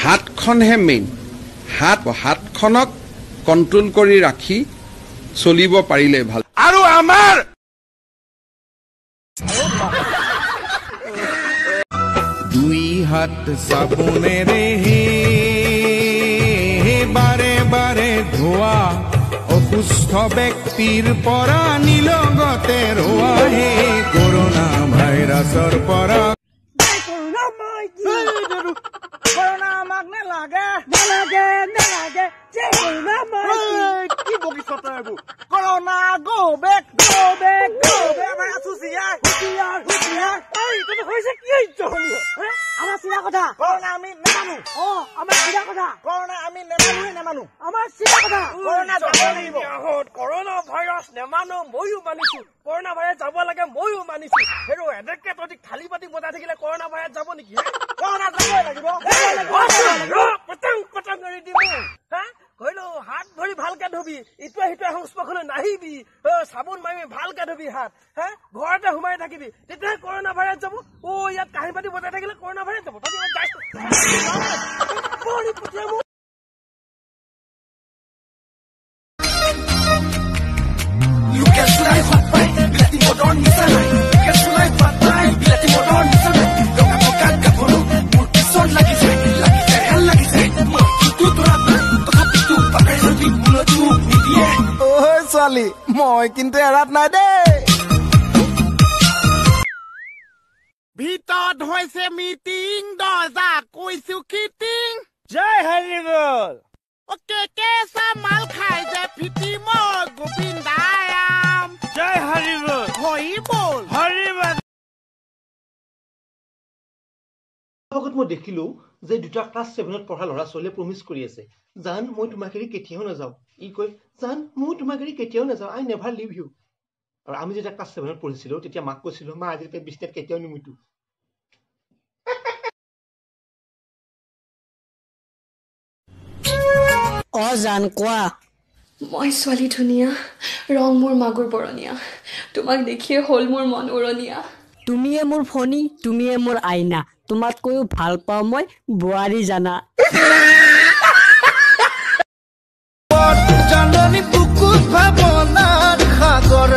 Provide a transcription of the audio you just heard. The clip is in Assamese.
হাতখনহে মেইন। হাতখনক কণ্ট্ৰল কৰি ৰাখি চলিব পাৰিলে ভাল। আৰু আমাৰ দুই হাত চাবোনেৰে বাৰে বাৰে ধোৱা, অসুস্থ ব্যক্তিৰ পৰা নিলগতে ৰোৱা, হে কৰোণা ভাইৰাছৰ পৰা। কৰোণা ভাইৰাছ নেমানো, ময়ো মানিছো। কৰোণা ভাইৰাছ যাব লাগে, ময়ো মানিছো। হেৰ এনেকে তহঁতি খালী পাতি বজাই থাকিলে কৰোণা ভাইৰাছ যাব নেকি? পতং পতং কৰি দিম। হা ধৰি হাত ভৰি ভালকে ধুবি, ইটোৱে সিটোৱে সংস্পৰ্শলৈ নাহিবি, চাবোন মাৰিবি, ভালকে ধুবি হাত, হা ঘৰতে সোমাই থাকিবি, তেতিয়াহে কৰোণা ভাইৰাছ যাব। অ ইয়াত কাঁহী পাতি বজাই থাকিলে কৰোণা ভাইৰাছ যাব। ছোৱালী মই কিন্তু এৰাত নাই দেই। ভিতৰত হৈছে মিটিং, দৰ্জা কৈছো খিটিং। জয় হৰি বল। অকে কেঁচা মাল খাই যে ফিটি মই গোবিন্দায়াম। জয় হৰি বল। হৰি বল। হৰি বল। আগত মই দেখিলো যে দুটা ক্লাছ 7ত পঢ়া ল'ৰা ছোৱালীয়ে প্ৰমিচ কৰি আছে, জান মই তোমাক এৰি কেতিয়াও নাযাওঁ। ই কয়, জান মই তোমাক এৰি কেতিয়াও নাযাওঁ, আই নেভাৰ লিভ ইউ। আৰু আমি যেতিয়া ক্লাছ 7ত পঢ়িছিলো তেতিয়া মাক কৈছিলো, মা আজিৰ পৰা বিছনাত কেতিয়াও নিমুতো। অ জান কোৱা। মই ছোৱালী ধুনীয়া, ৰং মোৰ মাগুৰ বৰণীয়া, তোমাক দেখিয়ে হ'ল মোৰ মন উৰণীয়া। তুমিয়ে মোৰ ফণী, তুমিয়ে মোৰ আইনা, তোমাতকৈও ভাল পাওঁ মই বোৱাৰী জানা। জাননী বুকুত ভাৱনাৰ সাগৰ